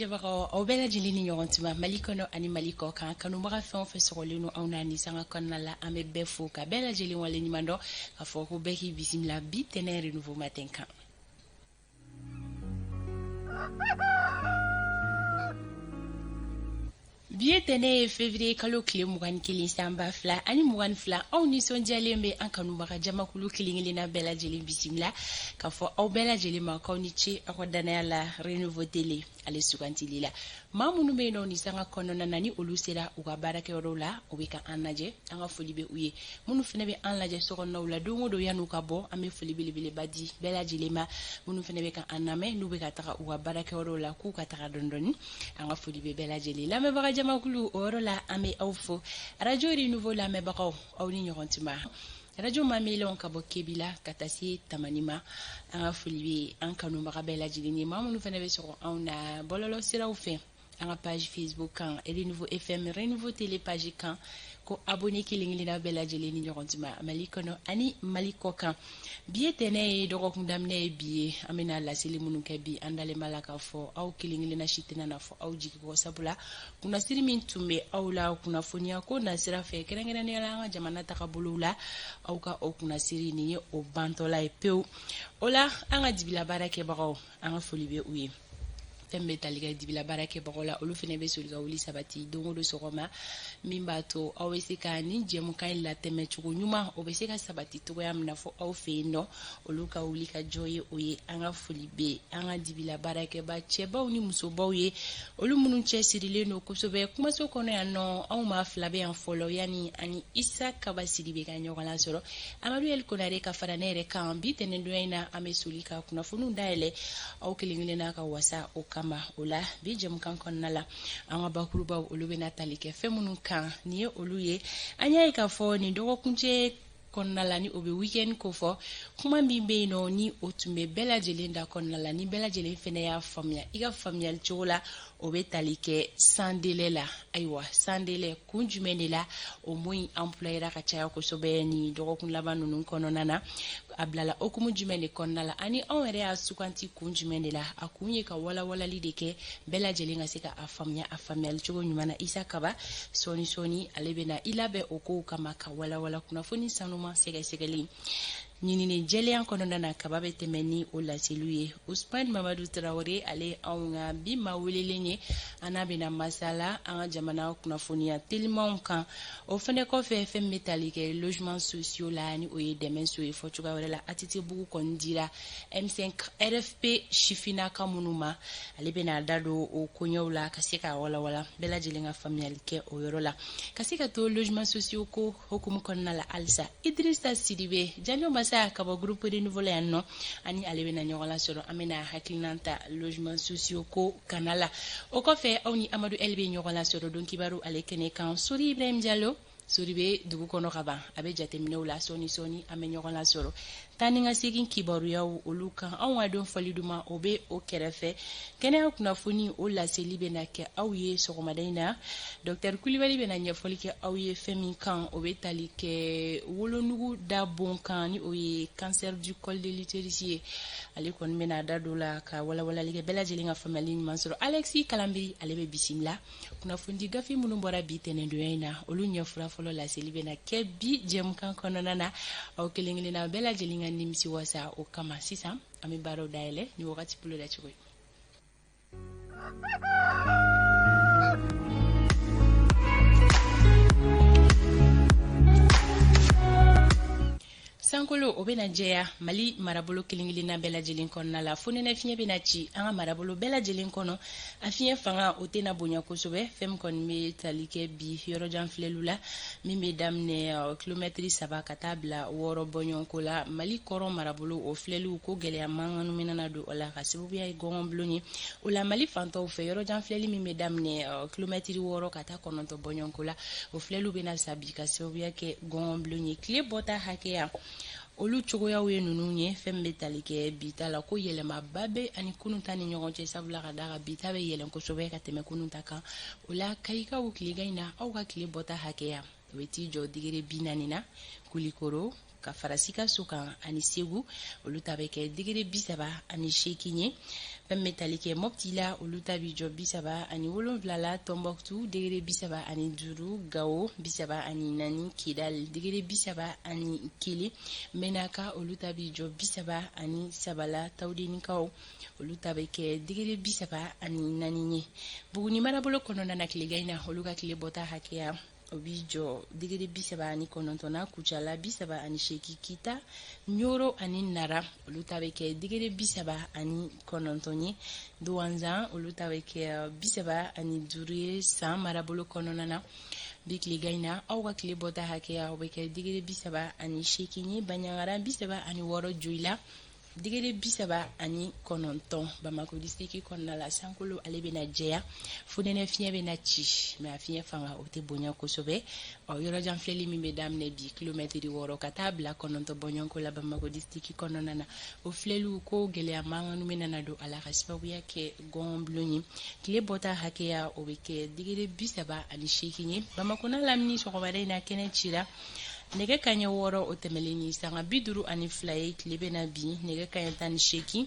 Lajɛbagaw, aw bɛɛ lajɛlen ni ɲɔgɔn tuma Mali kɔnɔ ani Mali kɔ kan. Kanubaga fɛn o fɛn sɔgɔlen don anw na ni sanga kɔnɔna la, an bɛ bɛɛ fo ka bɛɛ lajɛlen waleɲuman dɔn, k'a fɔ ko bɛɛ k'i bisimila bi tɛnɛ Renouveau Matin kan. Bi ye tɛnɛ ye, février kalo tile 21, san 2022. Anw nisɔndiyalen bɛ an kanubaga jamakulu kelen kelenna bɛɛ lajɛlen bisimila, k'a fɔ aw bɛɛ lajɛlen ma k'aw ni ce aw ka danaya la Renouveau Télé ale sugantili la. Maa minnu bɛ yen nɔ ni sanga kɔnɔna na, ni olu sera u ka baarakɛyɔrɔw la, u bɛ ka an lajɛ, an ka foli bɛ u ye. Minnu fana bɛ an lajɛ sokɔnɔnaw la don o don yan'u ka bɔ, an bɛ foli belebeleba di bɛɛ lajɛlen ma. Minnu fana bɛ ka an lamɛn, n'u bɛ ka taga u ka baarakɛyɔrɔw la, k'u ka taga dɔɔni dɔɔni, an ka foli bɛ bɛɛ lajɛlen. Lamɛnbaga jamakulu, o yɔrɔ la an bɛ aw fo. Arajo Renouveau lamɛnbagaw, aw ni ɲɔgɔn tuma. Arajo Mamelɔn ka bɔ Kebila ka taa se Tamani ma, an ka foli bɛ an kanubaga bɛɛ lajɛlen ye. Maa minnu fana bɛ sɔrɔ anw na bɔlɔlɔ siraw fɛ, an ka page Facebook kan, Renouveau FM, Renouveau Télé page kan, ko abonné kelen kelenna bɛɛ lajɛlen ni ɲɔgɔn tuma Mali kɔnɔ ani Mali kɔ kan. Bi ye tɛnɛ ye, dɔgɔkun daminɛ ye bi ye. An bɛna laseli minnu kɛ bi, an dalen b'a la k'a fɔ aw kelen kelenna si tɛna na fɔ aw jigi kɔ, sabula kunnasiri min tun bɛ aw la kunnafoniya ko nasira fɛ, kɛrɛnkɛrɛnnenya la an ka jamana tagabolow la, aw ka o kunnasiri nin ye o bantɔla ye pewu. O la, an ka dibila baara kɛbagaw, an ka foli bɛ u ye. Fɛn bɛ tali kɛ dibila baara kɛbagaw la, olu fana bɛ soli ka wuli sabati don o don sɔgɔma, min b'a to aw bɛ se ka nin jɛmukan in latɛmɛ cogo ɲuman, o bɛ se ka sabati cogoya min na fɔ aw fɛ yen nɔ, olu ka wuli ka jɔ ye o ye. An ka foli bɛ an ka dibila baarakɛba cɛbaw ni musobaw ye, olu minnu cɛsirilen don kosɛbɛ. Kumaso kɔnɔ yan nɔ, anw maa fila bɛ yan fɔlɔ yanni ani Isa Kaba Sidibe ka ɲɔgɔn lasɔrɔ. Amadu El Konare ka fara ne yɛrɛ kan bi tɛnɛndonya in na, an bɛ soli ka kunnafoniw dayɛlɛ aw kelen kelenna ka wasa o kama. O la, bi jɛmukan kɔnɔna la, an ka bakurubaw, olu bɛna tali kɛ fɛn minnu kan, nin ye olu ye. An y'a ye k'a fɔ nin dɔgɔkuncɛ kɔnɔna la, ni o bɛ weekend ko fɔ, kuma min bɛ yen nɔ, ni o tun bɛ bɛɛ lajɛlen da kɔnɔna la, ni bɛɛ lajɛlen fɛnɛ y'a faamuya i ka faamuyali cogo la, o bɛ tali kɛ sans délai la. Ayiwa, sans délai, kun jumɛn de la o mot in employera ka caya kosɛbɛ ni dɔgɔkun laban ninnu kɔnɔna na? A bilala hokumu jumɛn de kɔnɔna la? Ani anw yɛrɛ y'a suganti kun jumɛn de la? A kun ye ka walawalali de kɛ, bɛɛ lajɛlen ka se ka a faamuya a faamuyali cogo ɲuman na. Isa Kaba, sɔɔni sɔɔni ale bɛna i labɛn o kow kama ka walawala. Kunnafoni sanuman sɛgɛsɛgɛli ɲinini jɛlenya kɔnɔna na, Kaba bɛ tɛmɛ ni o laseliw ye. Usman Mamadu Tarawele, ale anw ka bi maa welelen ye, an n'a bɛna masala an ka jamana kunnafoniya telimanw kan. O fɛnɛ kɔfɛ, fɛn min bɛ tali kɛ logement sociaux la, ni o ye dɛmɛ so ye, fɔ cogoya wɛrɛ la, ATT bugu kɔni dira M5 RFP sifinnaka minnu ma, ale bɛna da don o koɲɛw la ka se k'a walawala, bɛɛ lajɛlen ka faamuyali kɛ o yɔrɔ la. Ka se ka to logement sociaux ko hukumu kɔnɔna la halisa, Idrissa Sidibe Janjo Masa ka bɔ groupe Renouveau la yan nɔ, ani ale bɛna ɲɔgɔn lasɔrɔ, an bɛna hakilinan ta logement sociaux ko kana la. O kɔfɛ, aw ni Amadu El bɛ ɲɔgɔn lasɔrɔ don kibaru ale kɛnɛ kan. Sori Ibrahim Jalo, Sori bɛ dugu kɔnɔ ka ban, a bɛ jateminɛw la. Sɔɔni sɔɔni an bɛ ɲɔgɔn lasɔrɔ taa ni ka segin kibaruyaw olu kan. Anw ka don fɔli duman, o bɛ o kɛrɛfɛ. Kɛnɛya kunnafoni, o laseli bɛna kɛ aw ye sɔgɔmada in na. Docteur Kulibali bɛna ɲɛfɔli kɛ aw ye fɛn min kan, o bɛ tali kɛ wolonugu da bon kan, ni o ye cancer du col de l'utérus ye. Ale kɔni bɛna da don la ka walawalali kɛ, bɛɛ lajɛlen ka faamuyali ɲuman sɔrɔ. Alexis Kalanbiri, ale bɛ bisimila. Kunnafonidi gafe minnu bɔra bi tɛnɛndonya in na, olu ɲɛfura fɔlɔ laseli bɛna kɛ bi jɛmukan kɔnɔna na, aw kelen kelenna bɛɛ lajɛlen ka nimisi wasa o kama. Sisan an bɛ baaraw dayɛlɛ ni wagati bolo da cogo ye. Sankolo o bɛna jɛya Mali marabolo kelen kelenna bɛɛ lajɛlen kɔnɔna la. Fonɛnɛ fiɲɛ bɛna ci an ka marabolo bɛɛ lajɛlen kɔnɔ. A fiɲɛ fanga, o tɛna bonya kosɛbɛ. Fɛn min kɔni bɛ tali kɛ bi yɔrɔjan filɛliw la, min bɛ daminɛ kilomɛtiri 3 ka taa bila 6 bɔɲɔgɔnko la, Mali kɔrɔn marabolo, o filɛliw ko gɛlɛya mankan bɛna don o la ka sababuya ye gɔngɔnbulon ye. O la, Mali fantɔw fɛ, yɔrɔjan filɛli min bɛ daminɛ kilomɛtiri 6 ka taa 9 bɔɲɔgɔnko la, o filɛliw bɛna sa bi ka sababuya kɛ gɔngɔnbulon ye. Tile bɔta hakɛya, olu cogoyaw ye ninnu ye. Fɛn min bɛ tali kɛ bi ta la, ko yɛlɛmaba bɛ ani kunun ta ni ɲɔgɔn cɛ, sabula ka d'a kan bi ta bɛ yɛlɛn kosɛbɛ ka tɛmɛ kunun ta kan. O la, Kayikaw, tilegan in na, aw ka tile bɔta hakɛya, o bɛ t'i jɔ degré 40 na. Kulikoro ka fara Sikaso kan ani Segu, olu ta bɛ kɛ degré 38 ye. Fɛn bɛ tali kɛ Mopti la, olu ta bi jɔ 37 la. Tombouctou, degré 35. Gao, 34. Kidal, degré 31. Menaka, olu ta bi jɔ 33 la. Tawudenikaw, olu ta bɛ kɛ degré 34 ye. Buguni marabolo kɔnɔna na, tilegan in na, olu ka tile bɔta hakɛya, o bi jɔ degré 39 na. Kucala, 38. Kita, Ɲoro ani Nara, olu ta bɛ kɛ degré 39 ye. Duwanzan, olu ta bɛ kɛ 35 ye. San marabolo kɔnɔna na, bi tilegan in na, aw ka tile bɔta hakɛya, o bɛ kɛ degré 38 ye. Baɲangara, 36. Joyila, degré 39. Bamako district kɔnɔna la, sankolo ale bɛna jɛya, fonɛnɛ fiɲɛ bɛna ci, mais a fiɲɛ fanga, o tɛ bonya kosɛbɛ. Ɔ, yɔrɔjan filɛli min bɛ daminɛ bi kilomɛtiri 6 ka taa bila 9 bɔɲɔgɔnko la Bamako district kɔnɔna na, o filɛliw ko gɛlɛya mankanw bɛna na don a la ka sababuya kɛ gɔngɔnbulon ye. Tile bɔta hakɛya, o bɛ kɛ degré 38 ye. Bamako n'a lamini, sɔgɔmada in na, kɛnɛ cira. Nɛgɛ kaɲɛ 6, o tɛmɛlen ni sanga 52 ye. Tile bɛna bin nɛgɛ kaɲɛ 18,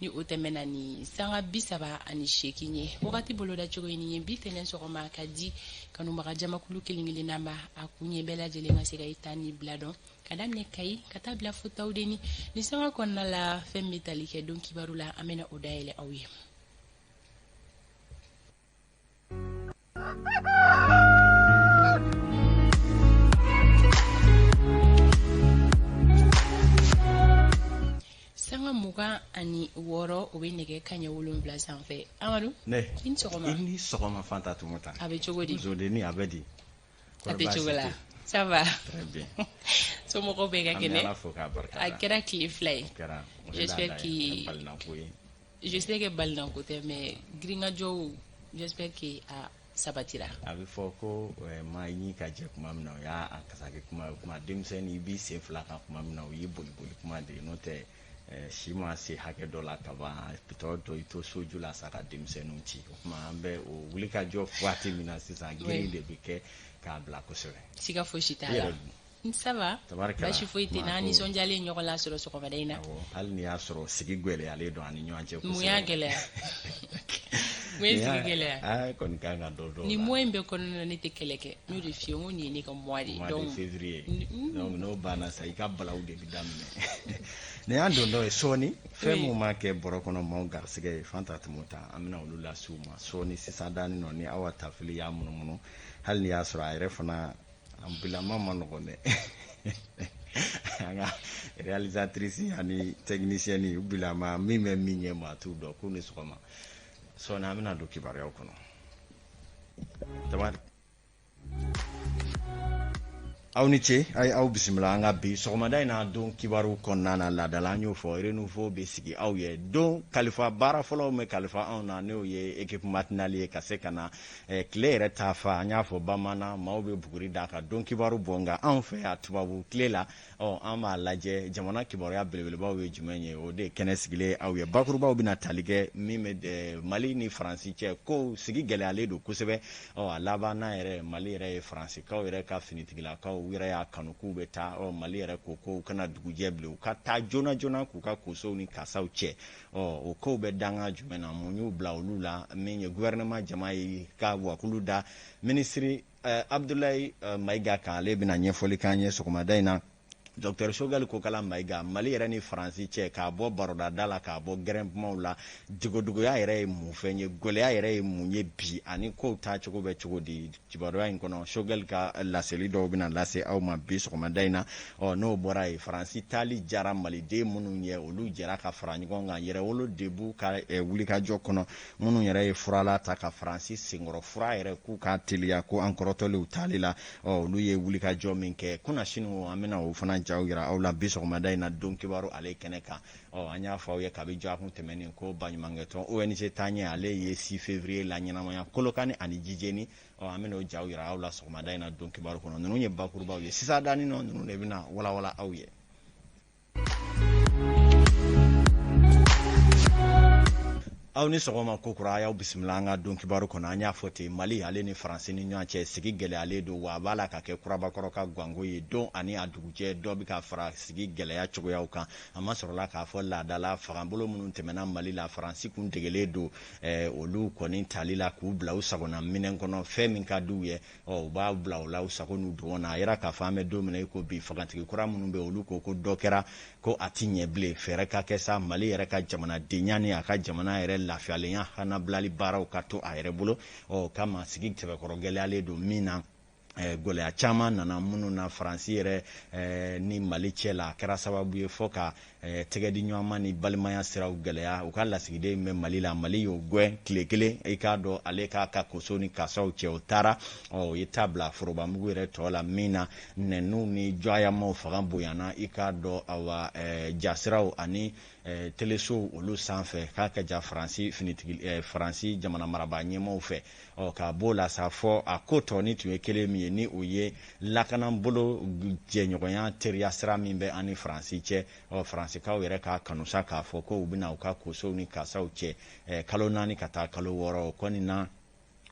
ni o tɛmɛna ni sanga 38 ye. Wagati boloda cogo ye nin ye bi tɛnɛn sɔgɔma ka di kanubaga jamakulu kelen kelenna ma. A kun ye bɛɛ lajɛlen ka se ka i ta ni bila dɔn, ka daminɛ Kayi ka taa bila fo Tawudeni. Ni sanga kɔnɔna la, fɛn bɛ tali kɛ don kibaru la, an bɛna o dayɛlɛ aw ye. Sanga 26, o bɛ nɛgɛ kaɲɛ 7 sanfɛ. Amadu. Ne. I ni sɔgɔma. I ni sɔgɔma, Fanta Tumota. A bɛ cogo di? Musodenni, a bɛ di? A tɛ cogo la, ça va? Très bien. Somɔgɔw bɛɛ ka An bɛ kɛnɛ? Ala fo k'a barika A da. kɛra tile 2 ye. O kɛra o de J'espère laada que ye, balinako ye. J'espère que balinako tɛ, mais girinkajɔw, j'espère que a sabatira. A bɛ fɔ ko maa ɲi ka jɛ kuma min na, o y'a a kasaki kuma ye. O kuma denmisɛnnin, i b'i sen fila kan kuma min na, o y'i boli boli kuma de ye. N'o tɛ, si ma se hakɛ dɔ la ka ban, tɔ to i to soju la sa ka denmisɛnninw ci. O tuma an bɛ o wulikajɔ waati min na sisan, girin de bɛ kɛ k'a bila kosɛbɛ. Siga fosi t'a I la. yɛrɛ dun? Ça va. Tabarikala. Basi foyi tɛ n'an Maa ko- nisɔndiyalen ɲɔgɔn lasɔrɔ sɔgɔmada in na. Awɔ, hali n'i y'a sɔrɔ sigi gwɛlɛyalen don ani ɲɔgɔn cɛ. Mun y'a gɛlɛya? Mun ye sigi gɛlɛya? Aa, kɔni kan ka dɔ dɔw Nin la. mois in bɛɛ kɔnɔna na, ne tɛ kɛlɛ kɛ. N y'o de f'i ye, n ko nin ye ne ka mois de ye. Mois de Donc février. Donc n'o banna sa, i ka balawu de bɛ daminɛ. Nin y'an dontɔ ye sɔɔni. Fɛn mun ma kɛ bɔrɔ kɔnɔ maaw garisɛgɛ ye, Fanta Tumota, an bɛna olu lase u ma sɔɔni. Sisan daani nɔ ni Awa Tafili y'a munumunu, hali n'i y'a sɔrɔ a yɛrɛ fana a bilama ma nɔgɔn dɛ. An ka réalisatrice ani technicienne, u bilama min bɛ min ɲɛ maa t'u dɔn. K'u ni sɔgɔma. Sɔɔni an bɛna don kibaruyaw kɔnɔ. Tabari aw ni ce, a ye aw bisimila an ka bi sɔgɔmada in na don kibaru kɔnɔna na. Laadala, an y'o fɔ, Renouveau bɛ sigi aw ye don kalifa baara fɔlɔw bɛ kalifa anw na, n'o ye équipe matinale ye, ka se ka na tile yɛrɛ ta fa. An y'a fɔ bamanan maaw bɛ buguri da ka don kibaru bɔ, nka anw fɛ yan tubabu tile la, ɔ, an b'a lajɛ jamana kibaruya belebelebaw ye jumɛn ye. O de ye kɛnɛ sigilen aw ye. Bakurubaw bɛna tali kɛ min bɛ Mali ni Faransi cɛ, ko sigi gɛlɛyalen don kosɛbɛ. Ɔ, a laban n'a yɛrɛ, Mali yɛrɛ ye Faransikaw yɛrɛ ka finitigilakaw, u yɛrɛ y'a kanu k'u bɛ taa. Ɔ, Mali yɛrɛ ko ko u kana dugujɛ bilen, u ka taa joona joona k'u ka kosow ni kasaw cɛ. Ɔ, o kow bɛ danga jumɛn na? Mun y'u bila olu la? Min ye gouvernement jama ye ka wakulu da minisiri Abdoulaye Maïga kan, ale bɛna ɲɛfɔli k'an ye sɔgɔmada in na. Docteur Choguel Kokala Maïga, Mali yɛrɛ ni Faransi cɛ, k'a bɔ baroda da la, k'a bɔ gɛrɛnkumaw la, dogodogoya yɛrɛ ye mun fɛn ye, gɛlɛya yɛrɛ ye mun ye bi, ani kow taacogo bɛ cogo di? Kibaruya in kɔnɔ, Choguel ka laseli dɔw bɛna lase aw ma bi sɔgɔmada in na. Ɔ, n'o bɔra yen, Faransi taali jara maliden minnu ye, olu jɛra ka fara ɲɔgɔn kan Yɛrɛwolo Debout ka wulikajɔ kɔnɔ, minnu yɛrɛ ye furala ta ka Faransi senkɔrɔ fura yɛrɛ k'u ka teliya ko an kɔrɔtɔlenw taali la. Ɔ, olu ye wulikajɔ min kɛ kunasini, o an bɛna o fana jaw yira aw la bi sɔgɔmada in na don kibaru ale kɛnɛ kan. Ɔ, an y'a fɔ aw ye kabi dɔgɔkun tɛmɛnen ko baɲumankɛtɔn ONG Taaɲɛ, ale ye 6 février la ɲɛnamaya Kolokani ani Jijeni. Ɔ, an bɛna o jaw yira aw la sɔgɔmada in na don kibaru kɔnɔ. Ninnu ye bakurubaw ye sisan daani nɔ, ninnu de bɛna walawala aw ye. Aw ni sɔgɔma kokura, a y'aw bisimila an ka don kibaru kɔnɔ. An y'a fɔ ten, Mali ale ni Faransi ni ɲɔgɔn cɛ, sigi gɛlɛyalen don, wa a b'a la ka kɛ kurabakɔrɔ ka ganko ye. Don ani a dugujɛ, dɔ bɛ ka fara sigi gɛlɛya cogoyaw kan. A ma sɔrɔla k'a fɔ laadala fangabolo minnu tɛmɛna Mali la, Faransi kun degelen don olu kɔni tali la k'u bila u sagona minɛn kɔnɔ. Fɛn min ka d'u ye, ɔ, u b'a bila u la u sago n'u dɔgɔn na. A yira k'a fɔ an bɛ don min na i ko bi, fangatigi kura minnu bɛ, olu ko ko dɔ kɛra ko a ti ɲɛ bilen. Fɛɛrɛ ka kɛ sa, Mali yɛrɛ ka jamanadenya ni a ka jamana yɛrɛ lafiyalenya hanabilali baaraw ka to a yɛrɛ bolo. Ɔ kama sigi sɛbɛkɔrɔ gɛlɛyalen don min na, gɛlɛya caman nana minnu na Faransi yɛrɛ ni Mali cɛ la, a kɛra sababu ye fɔ ka tɛgɛ di ɲɔgɔnma ni balimaya siraw gɛlɛya. U ka lasigiden bɛ Mali la, Mali y'o gɛn tile kelen. I k'a dɔn, ale k'a ka koso ni kasaw cɛ, o taara. Ɔ, o ye ta bila forobamugu yɛrɛ tɔ la min na, nɛniw ni jɔyamaw fanga bonyana. I k'a dɔn, awa, jasiraw ani telesow olu sanfɛ k'a ka ja Faransi finitigi, Faransi jamana marabaa ɲɛmaaw fɛ. Ɔ, k'a b'o la sa, fɔ a ko tɔ ni tun ye kelen min ye, ni o ye lakanabolo jɛɲɔgɔnya teriya sira min bɛ an ni Faransi cɛ. Ɔ, Faransikaw yɛrɛ k'a kanu sa k'a fɔ ko u bɛna u ka kosow ni kasaw cɛ kalo 4 ka taa kalo 6. O kɔni na,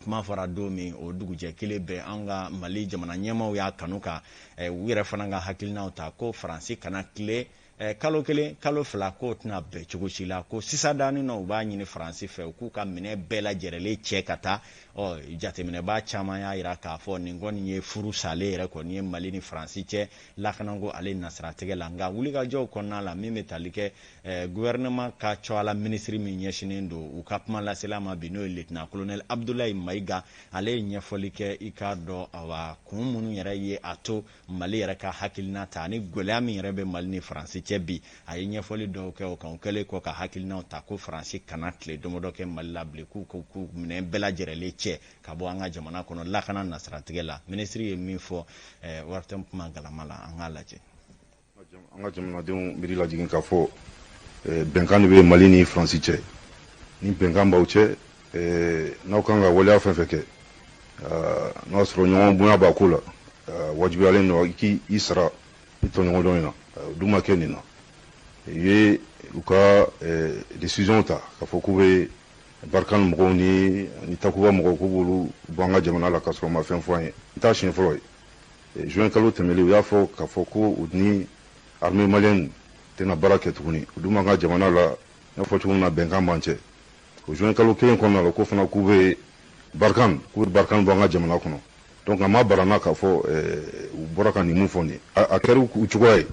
kuma fɔra don min, o dugujɛ kelen bɛɛ, an ka Mali jamana ɲɛmaaw y'a kanu ka u yɛrɛ fana ka hakilinaw ta ko Faransi kana tile kalo 1, kalo 2, k'o tɛna bɛn cogo si la, ko sisan danin nɔ, u b'a ɲini Faransi fɛ u k'u ka minɛ bɛɛ lajɛrɛlen cɛ ka taa. Ɔ, jateminɛbaa caman y'a yira k'a fɔ nin kɔni ye furu salen yɛrɛ kɔni ye Mali ni Faransi cɛ lakanako ale nasiratigɛ la. Nka wulikajɔw kɔnɔna la, min bɛ tali kɛ gouvernement ka cɔala minisiri min ɲɛsinnen don u ka kuma lasela ma bi, n'o ye lieutenant colonel Abdoulaye Maïga, ale ye ɲɛfɔli kɛ. I k'a dɔn, awa, kun minnu yɛrɛ ye a to Mali yɛrɛ ka hakilina ta ani gɛlɛya min yɛrɛ bɛ Mali ni Faransi cɛ bi, a ye ɲɛfɔli dɔw kɛ o kan. O kɛlen kɔ ka hakilinaw ta ko Faransi kana tile damadɔ kɛ Mali la bilen, k'u ko k'u minɛn bɛɛ lajɛrɛlen cɛ ka bɔ an ka jamana kɔnɔ lakana nasiratigɛ la. Minisiri ye min fɔ waritɛm kuma galama la, an k'a lajɛ. An ka jamanadenw miiri lajigin k'a fɔ bɛnkan de bɛ Mali ni Faransi cɛ. Ni bɛnkan b'aw cɛ, n'aw kan ka waleya fɛn fɛn kɛ, n'a sɔrɔ ɲɔgɔn bonya b'a ko la, wajibiyalen don i k'i sara i tɔɲɔgɔn dɔ in na. O dun ma kɛ nin na. U ye u ka décision ta k'a fɔ k'u bɛ Barkhane mɔgɔw ni Takuba mɔgɔw, k'u b'olu bɔ an ka jamana la k'a sɔrɔ u ma fɛn fɔ an ye. N t'a siɲɛ fɔlɔ ye. Juin kalo tɛmɛnen, u y'a fɔ k'a fɔ ko u ni armée malienne tɛna baara kɛ tuguni. U dun b'an ka jamana la, n y'a fɔ cogo min na, bɛnkan b'an cɛ. O juin kalo kelen kɔnɔna la, ko fana k'u bɛ Barkhane bɔ an ka jamana kɔnɔ. Donc a ma barana k'a fɔ u bɔra ka nin mun fɔ nin ye, a kɛra u cogoya ye.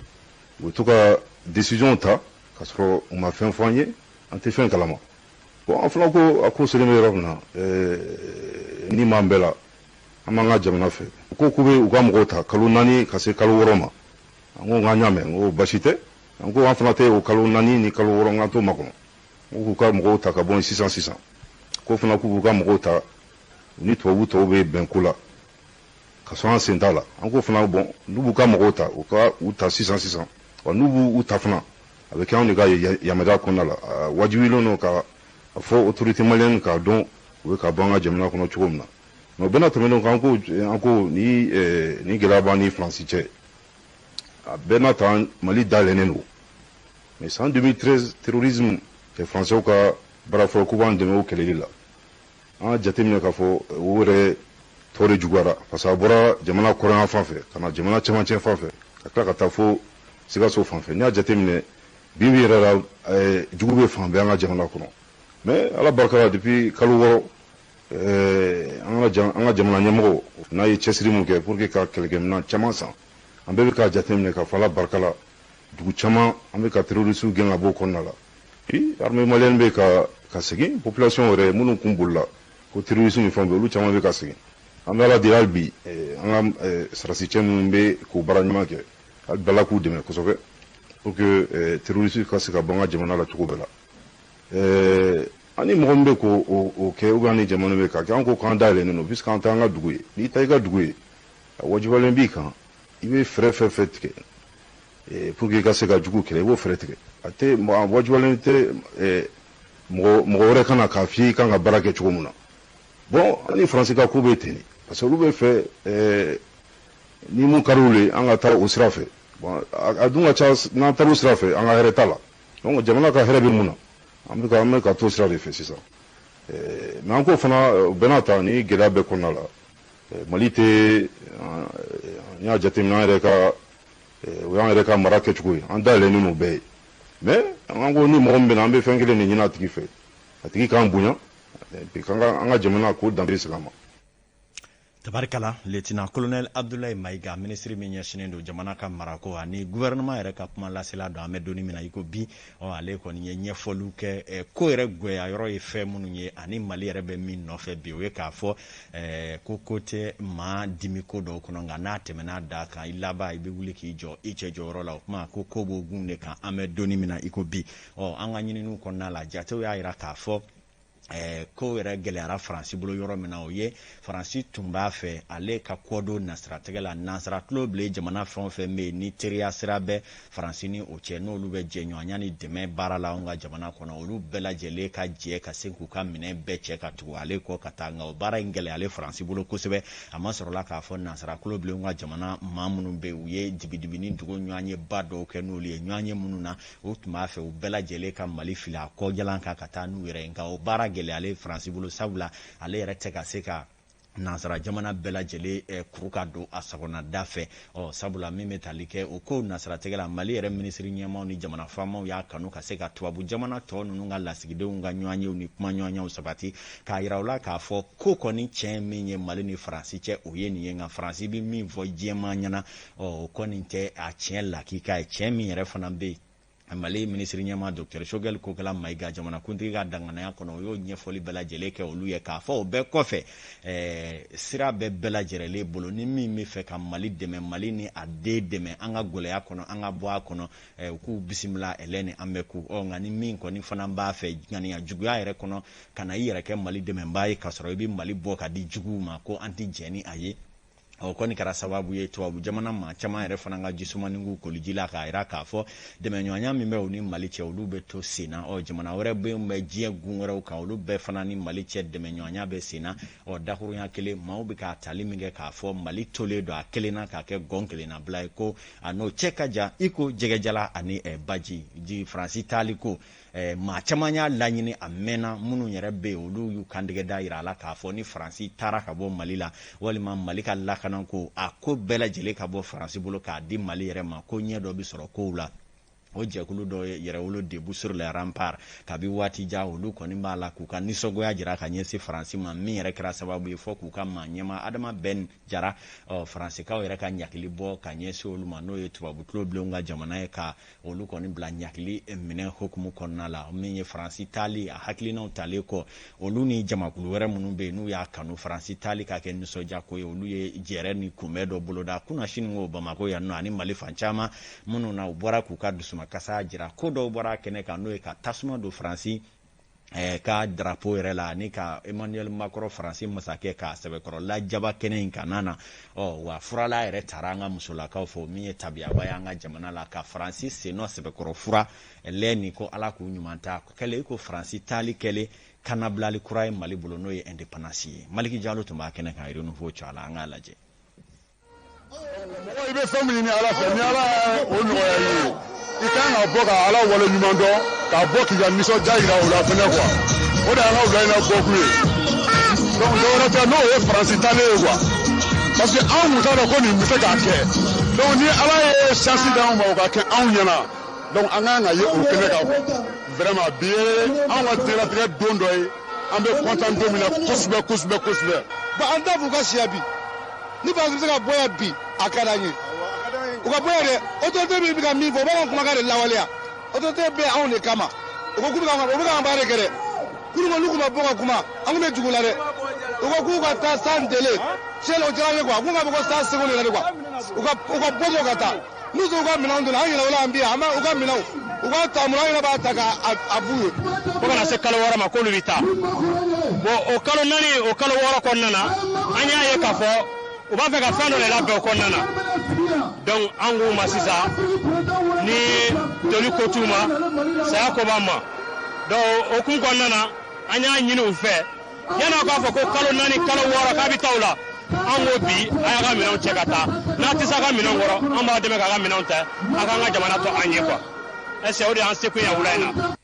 U bɛ to ka décision ta k'a sɔrɔ u ma fɛn fɔ an ye, an tɛ fɛn kalama. Bon, an fana ko a ko selen bɛ yɔrɔ min na, ni m'an bɛɛ la, an b'an ka jamana fɛ. U ko k'u bɛ u ka mɔgɔw ta kalo 4 ka se kalo 6 ma. An ko k'an y'a mɛn, n ko basi tɛ. An ko an fana tɛ o kalo 4 ni kalo 6, n k'an t'o makɔnɔ. N ko k'u ka mɔgɔw ta ka bɔ yen sisan sisan. Ko fana k'u b'u ka mɔgɔw ta, u ni tubabu tɔw bɛ bɛn ko la ka sɔrɔ an sen t'a la. An ko fana, bon, n'u b'u ka mɔgɔw ta, u ka u ta sisan sisan. Wa n'u b'u ta fana, a bɛ kɛ anw de ka yamaruya kɔnɔna la. Wajibilen don ka fɔ autorité malienne k'a dɔn u bɛ ka bɔ an ka jamana kɔnɔ cogo min na. Mais o bɛɛ n'a tɛmɛnen kɔ, an ko ni gɛlɛya b'an ni Faransi cɛ, a bɛɛ n'a ta, Mali dayɛlɛnnen don. Mais san 2013, terrorisme, Français ka baara fɔlɔ k'u b'an dɛmɛ o kɛlɛli la, an ka jateminɛ k'a fɔ o yɛrɛ tɔ de juguyara, parce que a bɔra jamana kɔrɔyan fan fɛ ka na jamana cɛmancɛ fan fɛ, ka tila ka taa fo Sikaso fan fɛ. N'i y'a jateminɛ bi bi yɛrɛ la, jugu bɛ fan bɛɛ an ka jamana kɔnɔ. Mais Ala barika la, depuis kalo 6, an ka jamana ɲɛmɔgɔ n'a ye cɛsiri mun kɛ pour que ka kɛlɛkɛminɛn caman san, an bɛɛ bɛ k'a jateminɛ k'a fɔ Ala barika la, dugu caman, an bɛ ka terroristes gɛn ka bɔ o kɔnɔna la. Puis armée malienne bɛ ka segin, population yɛrɛ minnu kun bolila ko terroristes ni fɛnw bɛ, olu caman bɛ ka segin. An bɛ Ala deli hali bi, an ka sarasi cɛ minnu bɛ k'o baara ɲuman kɛ, hali bi Ala k'u dɛmɛ kosɛbɛ pour que terroristes ka se ka bɔ an ka jamana la cogo bɛɛ la. An ni mɔgɔ min bɛ k'o kɛ, ou bien ni jamana bɛ k'a kɛ, an ko k'an dayɛlɛnnen don, puisque an t'an ka dugu ye. N'i ta i ka dugu ye, a wajibiyalen b'i kan, i bɛ fɛɛrɛ fɛn fɛn tigɛ pour que i ka se ka jugu kɛlɛ, i b'o fɛɛrɛ tigɛ. A tɛ a wajibiyalen tɛ mɔgɔ mɔgɔ wɛrɛ ka na k'a f'i ye i kan ka baara kɛ cogo min na. Bon, an ni Faransi ka ko bɛ ten de, parce que olu bɛ fɛ ni mun ka d'olu ye, an ka taa o sira fɛ. Bon, a dun ka ca, n'an taara o sira fɛ, an ka hɛrɛ t'a la. Donc jamana ka hɛrɛ bɛ mun na? An bɛ ka t'o sira de fɛ sisan. Mais an ko fana, o bɛɛ n'a ta, ni gɛlɛya bɛɛ kɔnɔna la, Mali tɛ, n y'a jateminɛ, an yɛrɛ ka, o y'an yɛrɛ ka mara kɛcogo ye, an dayɛlɛnnen n'o bɛɛ ye. Mais an ko ni mɔgɔ min bɛ na, an bɛ fɛn kelen de ɲini a tigi fɛ: a tigi k'an bonya, k'an ka an ka jamana k'o danbe segin a ma. Tabarikala, lieutenant colonel Abdoulaye Maïga, minisiri min ɲɛsinnen don jamana ka marako ani gouvernement yɛrɛ ka kuma lasela don, an bɛ donni min na i ko bi, ɔ, ale kɔni ye ɲɛfɔliw kɛ ko yɛrɛ gwɛya yɔrɔ ye fɛn minnu ye ani Mali yɛrɛ bɛ min nɔfɛ bi. O ye k'a fɔ ko tɛ maa dimi ko dɔw kɔnɔ, nka n'a tɛmɛna da kan, i laban i bɛ wuli k'i jɔ i cɛ jɔyɔrɔ la. O kuma ko b'o gun de kan an bɛ donni min na i ko bi. Ɔ, an ka ɲininiw kɔnɔna la, jatew y'a jira k'a fɔ ko yɛrɛ gɛlɛyara Faransi bolo yɔrɔ min na, o ye Faransi tun b'a fɛ ale ka kɔdon nasiratigɛ la. Nansara tulo bilen jamana fɛn o fɛn bɛ yen ni teriya sira bɛ Faransi ni o cɛ, n'olu bɛ jɛɲɔgɔnya ni dɛmɛ baara la anw ka jamana kɔnɔ, olu bɛɛ lajɛlen ka jɛ ka se k'u ka minɛn bɛɛ cɛ ka tugu ale kɔ ka taa. Nka o baara in gɛlɛyalen Faransi bolo kosɛbɛ, a ma sɔrɔla k'a fɔ nansara tulo bilen ka jamana maa minnu bɛ yen, u ye dibidibi ni dugu ɲɔgɔn ye ba dɔw kɛ n'olu ye ɲɔgɔn ye minnu na, u tun b'a fɛ u bɛɛ lajɛlen ka Mali fili a kɔjalan kan ka taa n'u yɛrɛ ye. Nka o baara gɛlɛyalen Faransi bolo, sabula ale yɛrɛ tɛ ka se ka nansara jamana bɛɛ lajɛlen kuru ka don a sagona da fɛ. Ɔ, sabula min bɛ tali kɛ o ko nasiratigɛ la, Mali yɛrɛ minisiri ɲɛmaw ni jamana faamaw y'a kanu ka se ka tubabu jamana tɔ ninnu ka lasigidenw ka ɲɔgɔnyew ni kumaɲɔgɔnyaw sabati, k'a yira u la k'a fɔ ko kɔni tiɲɛ min ye Mali ni Faransi cɛ, o ye nin ye. Nka Faransi bɛ min fɔ diɲɛmaa ɲɛna, ɔ, o kɔni tɛ a tiɲɛ lakika ye. Tiɲɛ min yɛrɛ fana bɛ yen, Mali minisiri ɲɛmaa Docteur Choguel Kokala Maïga, jamanakuntigi ka danganaya kɔnɔ, o y'o ɲɛfɔli bɛɛ lajɛlen kɛ olu ye, k'a fɔ o bɛɛ kɔfɛ, sira bɛɛ bɛɛ lajɛlen bolo ni min bɛ fɛ ka Mali dɛmɛ, Mali ni a den dɛmɛ an ka gɛlɛya kɔnɔ, an ka bɔ a kɔnɔ, u k'u bisimila ɛlɛ ni an bɛ ku. Ɔ, nka ni min kɔni fana b'a fɛ ŋaniya juguya yɛrɛ kɔnɔ ka na i yɛrɛ kɛ Mali dɛmɛbaa ye, k'a sɔrɔ i bɛ Mali bɔ ka di juguw ma, ko an tɛ jɛn ni a ye. O kɔni kɛra sababu ye tubabu jamana maa caman yɛrɛ fana ka jisumani k'u koliji la, k'a jira k'a fɔ dɛmɛɲɔgɔnya min bɛ u ni Mali cɛ, olu bɛ to sen na. Ɔ, jamana wɛrɛ bɛ bɛ diɲɛ gun wɛrɛw kan, olu bɛɛ fana ni Mali cɛ dɛmɛɲɔgɔnya bɛ sen na. Ɔ, dakurunya kelen, maaw bɛ k'a tali min kɛ k'a fɔ Mali tolen don a kelen na k'a kɛ gɔn kelenna bila ye, ko a n'o cɛ ka jan i ko jɛgɛjala ani baji ji. Faransi taali ko, maa caman y'a laɲini a mɛnna. Minnu yɛrɛ bɛ yen, olu y'u kantigɛ da yira a la k'a fɔ ni Faransi taara ka bɔ Mali la, walima Mali ka lakana ko, a ko bɛɛ lajɛlen ka bɔ Faransi bolo k'a di Mali yɛrɛ ma, ko ɲɛ dɔ bɛ sɔrɔ kow la. O jɛkulu dɔ ye Yɛrɛwolo Debout sur les Remparts, kabi waati jan olu kɔni b'a la k'u ka nisɔngoya jira ka ɲɛsin Faransi ma, min yɛrɛ kɛra sababu ye fɔ k'u ka maa ɲɛmaa Adama Ben Jara, ɔ, Faransikaw yɛrɛ ka ɲakili bɔ ka ɲɛsin olu ma, n'o ye tubabu tulo bilenw ka jamana ye, ka olu kɔni bila ɲakili minɛ hukumu kɔnɔna la. Min ye Faransi taali a hakilinaw talen kɔ, olu ni jamakulu wɛrɛ minnu bɛ yen n'u y'a kanu Faransi taali ka kɛ nisɔndiyako ye, olu ye jɛrɛ ni kunbɛn dɔ boloda kunasini ko Bamakɔ yan nɔ ani Mali fan caman minnu na, u bɔra k'u ka dusumakasa jira. Ko dɔw bɔra kɛnɛ kan, n'o ye ka tasuma don Faransi ka drapeau yɛrɛ la ani ka Emmanuel Macron, Faransi masakɛ, k'a sɛbɛkɔrɔ lajaba kɛnɛ in kan na. Ɔ, wa furala yɛrɛ taara an ka musolakaw fɔ, min ye tabiyaba ye an ka jamana la, ka Faransi sennɔ sɛbɛkɔrɔ fura lɛ ni ko Ala k'u ɲuman ta kɛlen i ko Faransi taali kɛlen kanabilali kura ye Mali bolo, n'o ye indépendance ye. Maliki Jalo tun b'a kɛnɛ kan Renouveau cɔ a la, an k'a lajɛ. Mɔgɔ, i bɛ fɛn min ɲini Ala fɛ, ni Ala ye o nɔgɔya i ye, i kan ka bɔ ka Ala wale ɲuman dɔn, k'a bɔ k'i ka nisɔndiya yira o la fɛnɛ quoi. O de y'an ka wula in na bɔkun ye. Donc dɔwɛrɛ tɛ, n'o ye Faransi taalen ye quoi, parce que anw tun t'a dɔn ko nin bɛ se k'a kɛ. Donc ni Ala ye chance d'anw ma o ka kɛ anw ɲɛna, donc an kan ka ye o kɛnɛ kan quoi. Vraiment, bi ye anw ka diɲɛlatigɛ don dɔ ye, an bɛ content don min na kosɛbɛ kosɛbɛ kosɛbɛ. Bon, an t'a fɔ u ka siya bi, ni Faransi bɛ se ka bɔ yan bi, a ka d'an ye u ka bɔ yan dɛ. Autorité min bɛ ka min fɔ, u b'a ka kumakan de lawaleya. Autorité bɛ anw de kama. U ko k'u bɛ ka, u bɛ k'an baara de kɛ dɛ. Kunun olu tun ma bɔ ka kuma, an tun bɛ jugu la dɛ. U ko k'u ka taa san délai tiɲɛ la, o diyara an ye quoi. K'u ka bɔ ko san seconde de la de quoi. U ka bɔ dɔrɔn ka taa n'u sera u ka minɛnw donna an yɛrɛ wolo an bi yan, an b'a u ka minɛnw u ka ta mun, an yɛrɛ b'a ta k'a b'u ye. Fo kana se kalo 6 ma k'olu bɛ taa. Bon, o kalo 4, o kalo 6 kɔnɔna na, an y'a ye k'a fɔ u b'a fɛ ka fɛn dɔ de labɛn o kɔnɔna na. Donc an k'u ma sisan, ni toli ko t'u ma, saya ko b'an ma. Donc o kun kɔnɔna na, an y'a ɲini u fɛ, yan'aw k'a fɔ ko kalo 4, kalo 6 k'a bɛ taa o la, an ko bi a y'a ka minɛnw cɛ ka taa. N'a tɛ se a ka minɛnw kɔrɔ, an b'aw dɛmɛ k'a ka minɛnw ta, a k'an ka jamana to an ye quoi. Est ce que o de y'an sekun ye wula in na.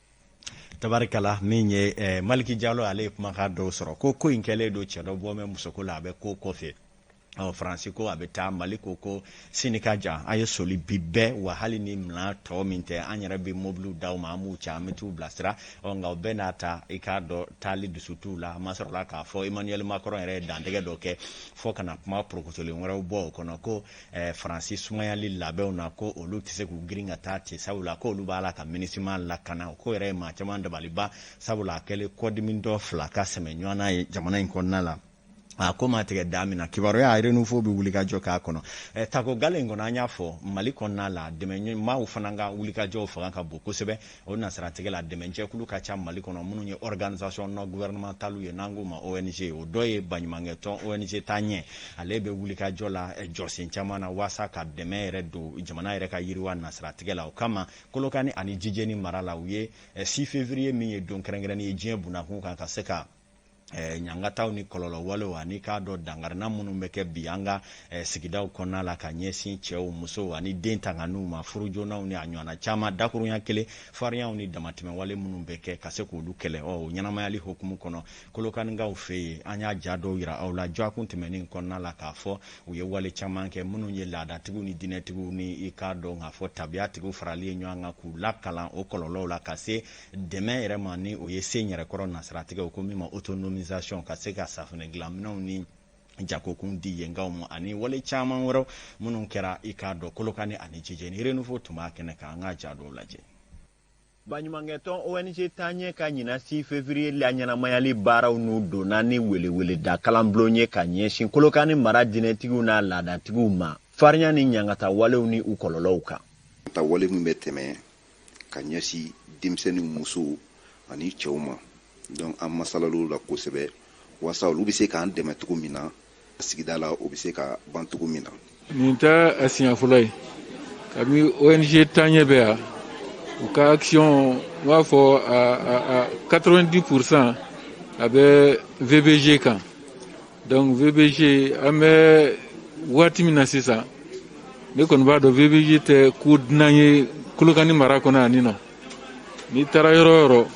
Tabarikala, min ye Maliki Jalo, ale ye kumakan dɔw sɔrɔ ko in kɛlen don cɛ dɔ bɔ mɛ musoko la, a bɛ ko kɔfɛ. Ɔ, Faransi ko a bɛ taa, Mali ko sini ka jan, an ye soli bi bɛɛ wa, hali ni minan tɔ min tɛ, an yɛrɛ bɛ mobiliw d'aw ma, an b'u ci, an bɛ t'u bilasira. Ɔ, nka o bɛɛ n'a ta, i k'a dɔn taali dusu t'u la. A ma sɔrɔla k'a fɔ Emmanuel Macron yɛrɛ ye dantigɛ dɔ kɛ fɔ ka na kuma porokotolen wɛrɛw bɔ o kɔnɔ, ko Faransi sumayali labɛnw na, ko olu tɛ se k'u girin ka taa ten, sabula ko olu b'a la ka MINUSMA lakana. O ko yɛrɛ ye maa caman dabaliba, sabula a kɛlen kɔdimi dɔ fila ka sɛmɛ ɲɔgɔn na ye jamana in kɔnɔna la. A ko ma tigɛ da min na, kibaruya Renouveau bɛ wulikajɔ k'a kɔnɔ. Tako gale in kɔnɔ, an y'a fɔ Mali kɔnɔna la, dɛmɛmaaw fana ka wulikajɔw fanga ka bon kosɛbɛ. O nasiratigɛ la, dɛmɛjɛkulu ka ca Mali kɔnɔ minnu ye organisation non gouvernementale ye, n'an k'u ma ONG. O dɔ ye baɲumankɛtɔn ONG Taaɲɛ. Ale bɛ wulikajɔ la jɔsen caman na waasa ka dɛmɛ yɛrɛ don jamana yɛrɛ ka yiriwa nasiratigɛ la. O kama, Kolokani ani Jijeni mara la, u ye 6 février min ye don kɛrɛnkɛrɛnnen ye diɲɛ bunakun kan, ka se ka ɲangataw ni kɔlɔlɔ walew ani k'a dɔn dangarina minnu bɛ kɛ bi an ka sigidaw kɔnɔna la ka ɲɛsin cɛw, musow ani den tanganiw ma, furu joonnaw ni a ɲɔgɔnna caman, dakurunya kelen, fariyaw ni damatɛmɛwale minnu bɛ kɛ, ka se k'olu kɛlɛ. Ɔ, o ɲɛnamayali hokumu kɔnɔ, Kolokanikaw fɛ yen, an y'a ja dɔw yira aw la dɔgɔkun tɛmɛnen kɔnɔna la, k'a fɔ u ye wale caman kɛ minnu ye laadatigiw ni diinɛtigiw ni i k'a dɔn k'a fɔ tabiyatigiw farali ye ɲɔgɔn kan k'u lakalan o kɔlɔlɔw la, ka se dɛmɛ yɛrɛ ma, ni o ye se yɛrɛkɔrɔ nasiratigɛ, ko min ma autonomisation, ka se ka safunɛ dilanminɛnw ni jagokun di yenkaw ma, ani wale caman wɛrɛw minnu kɛra i k'a dɔn Kolokani ani Jijeni. Renouveau tun b'a kɛnɛ kan, an ka ja dɔw lajɛ. Baɲumankɛtɔn ONG Taaɲɛ ka ɲinan 6 février la ɲɛnamayali baaraw n'u donna ni weleweleda kalanbulon ye ka ɲɛsin Kolokani mara diinɛtigiw n'a laadatigiw ma, farinya ni ɲangata walew ni u kɔlɔlɔw kan. Ta wale min bɛ tɛmɛ ka ɲɛsin denmisɛnninw, musow ani cɛw ma, donc an masalal'o la kosɛbɛ walasa olu bɛ se k'an dɛmɛ cogo min na sigida la, o bɛ se ka ban cogo min na. Nin tɛ a siɲɛ fɔlɔ ye kabini ONG Taaɲɛ bɛ yan. U ka action, n b'a fɔ a 90 %, a bɛ VBG kan. Donc VBG, an bɛ waati min na sisan, ne kɔni b'a dɔn VBG tɛ ko dunan ye Kolokani mara kɔnɔ yan nɔ. N'i taara yɔrɔ o yɔrɔ,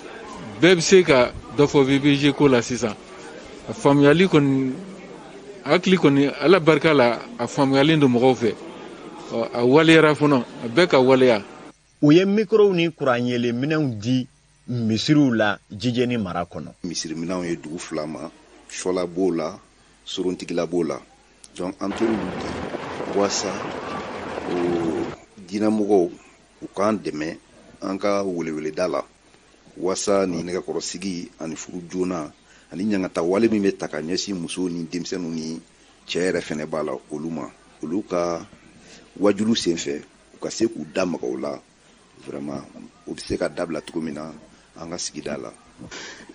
bɛɛ bɛ se ka dɔ fɔ VBG ko la sisan. A faamuyali kɔni, hakili kɔni, Ala barika la, a faamuyalen don mɔgɔw fɛ. A waleyara fana, a bɛɛ ka waleya. U ye mikorow ni kuran di misiriw la Jijeni mara kɔnɔ. Misiriminɛnw ye dugu fila ma, Sɔla b'o la, Sorontigila b'o la. Donc an tor'olu di waasa o diinɛmɔgɔw u k'an dɛmɛ an ka weleweleda la, waasa ni nɛgɛkɔrɔsigi ani furu joona ani ɲangata wale min bɛ ta ka ɲɛsin musow ni denmisɛnninw ni cɛ yɛrɛ fɛnɛ b'a la, olu ma, olu ka wajulu sen fɛ, u ka se k'u da maga o la vraiment, o bɛ se ka dabila cogo min na an ka sigida la.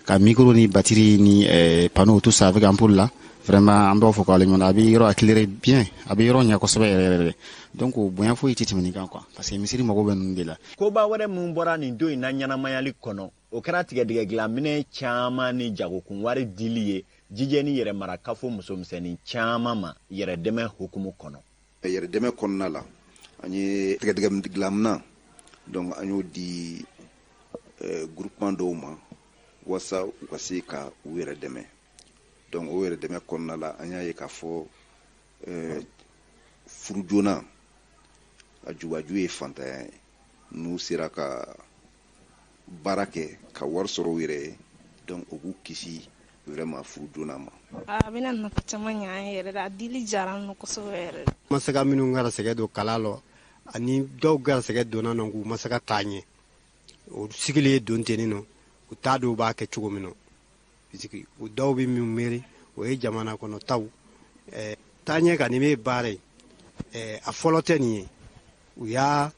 Ka micro ni batterie ni panneau, tout ça avec ampoule là, vraiment an b'aw fɔ k'ale ɲɔgɔn, a bɛ yɔrɔ éclairer bien, a bɛ yɔrɔ ɲɛ kosɛbɛ yɛrɛ yɛrɛ. Donc bonya foyi tɛ tɛmɛ nin kan quoi, parce que misiri mago bɛ ninnu de la. Koba wɛrɛ min bɔra nin don in na ɲɛnamayali kɔnɔ, o kɛra tigɛdigɛ dilanminɛ caman ni jagokun wari dili ye Jijɛni yɛrɛ marakafo musomisɛnnin caman ma, yɛrɛ dɛmɛ hukumu kɔnɔ. Yɛrɛ dɛmɛ kɔnɔna la, an ye tigɛdigɛ dilanminɛ, donc an y'o di groupement dɔw ma walasa u ka se ka u yɛrɛ dɛmɛ. Donc o yɛrɛ dɛmɛ kɔnɔna la, an y'a ye k'a fɔ furu joona a jubaju ye fantanya ye. N'u sera ka baara kɛ ka wari sɔrɔ u yɛrɛ ye, donc o b'u kisi vraiment furu joona ma. A bɛna nafa caman ɲɛ an yɛrɛ la. A dili diyara an kosɛbɛ yɛrɛ. Masaka minnu garisɛgɛ don kala lɔ ani dɔw garisɛgɛ donna nɔ k'u ma se ka taa ɲɛ, o sigilen don tenni nɔ, u t'a dɔn u b'a kɛ cogo min na, puisque u dɔw bɛ min miiri, o ye jamana kɔnɔ taw taaɲɛ ka nin bɛ baara ye. A fɔlɔ tɛ nin ye. U y'a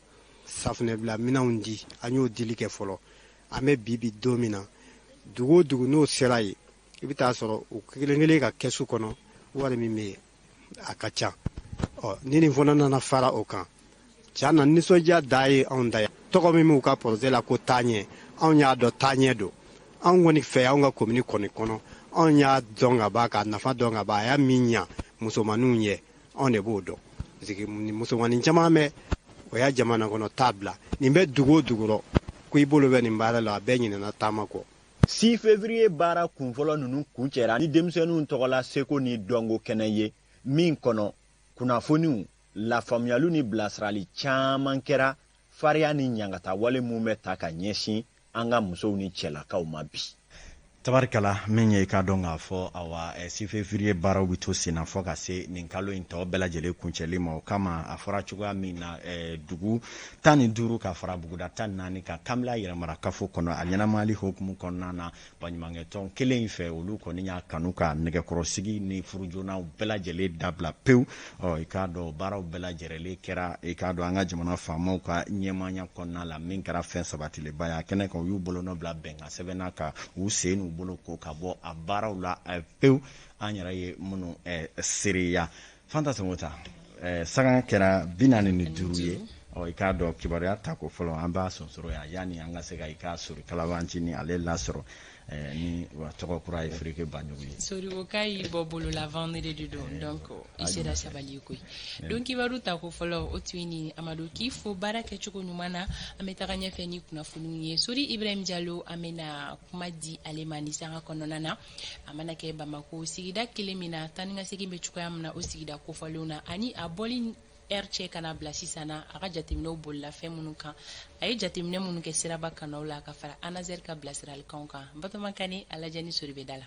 safunɛbila minɛnw di, an y'o dili kɛ fɔlɔ. An bɛ bi bi don min na, dugu o dugu n'o sera yen, i bɛ taa sɔrɔ u kelen kelen ka kɛsu kɔnɔ wari min bɛ yen, a ka ca. Ɔ, ni nin fana nana fara o kan, tiɲɛ na, nisɔndiya da ye anw ta ye. Tɔgɔ min b'u ka projet la ko taaɲɛ, anw y'a dɔn taaɲɛ don. Anw kɔni fɛ, anw ka komini kɔni kɔnɔ, anw y'a dɔn ka ban, k'a nafa dɔn ka ban. A y'a min ɲa musomaninw ye, anw de b'o dɔn, parce que musomanin caman bɛ o y'a jamana kɔnɔ t'a bila. Nin bɛ dugu o dugu rɔ, Ko i bolo bɛ nin baara la, a bɛɛ ɲinɛna taama kɔ. 6 février baara kunfɔlɔ ninnu kuncɛra ni denmisɛnninw tɔgɔla seko ni dɔnko kɛnɛ ye, min kɔnɔ kunnafoniw, lafaamuyaliw ni bilasirali caman kɛra fariya ni ɲangatawale min bɛ ta ka ɲɛsin an ka musow ni cɛlakaw ma bi. Tabarikala, min ye i k'a dɔn k'a fɔ, awa, 6 février baaraw bɛ to sen na fɔ ka se nin kalo in tɔ bɛɛ lajɛlen kuncɛli ma. O kama, a fɔra cogoya min na, dugu 15 ka fara buguda 14 kan Kanbila yɛrɛmara kafo kɔnɔ, a ɲɛnamayali hukumu kɔnɔna na, baɲumankɛtɔn kelen in fɛ, olu kɔni y'a kanu ka nɛgɛkɔrɔsigi ni furujonaw bɛɛ lajɛlen dabila pewu. Ɔ, i k'a dɔn, baaraw bɛɛ lajɛlen kɛra, i k'a dɔn, an ka jamana faamaw ka ɲɛmaaya kɔnɔna la, min kɛra fɛn sabatilenba ye. A kɛnɛ kan, u y'u bolonɔ bila bɛnkan sɛbɛn na ka u sen n'u bolo ko ka bɔ a baaraw la pewu, an yɛrɛ ye minnu seereya. Fanta Songota, sanga kɛra 45 ye. Ɔ, i k'a dɔn, kibaruya tako fɔlɔ, an b'a sonsoro yan yanni an ka se ka i ka sori kalabanci ni ale lasɔrɔ ni wa tɔgɔ kura ye, Firike Banjugu ye. Sori ko k'a y'i bɔ bolo la, vendredi de don, donc i sera sabali koyi. Don kibaru tako fɔlɔ, o tun ye nin. Amadu, k'i fo baara kɛcogo ɲuman na. An bɛ taga ɲɛfɛ ni kunnafoniw ye. Sori Ibrahim Jalo, an bɛna kuma di ale ma ni sanga kɔnɔna na. A mana kɛ Bamako sigida kelen min na, taa ni ka segin bɛ cogoya min na o sigida kofɔlenw na, ani a bɔli heure cɛ ka na bila sisan na, a ka jateminɛw bolila fɛn minnu kan, a ye jateminɛ minnu kɛ siraba kanaw la, ka fara ANASER ka bilasiralikanw kan. Batoma Kane, a lajɛ ni sori bɛ da la.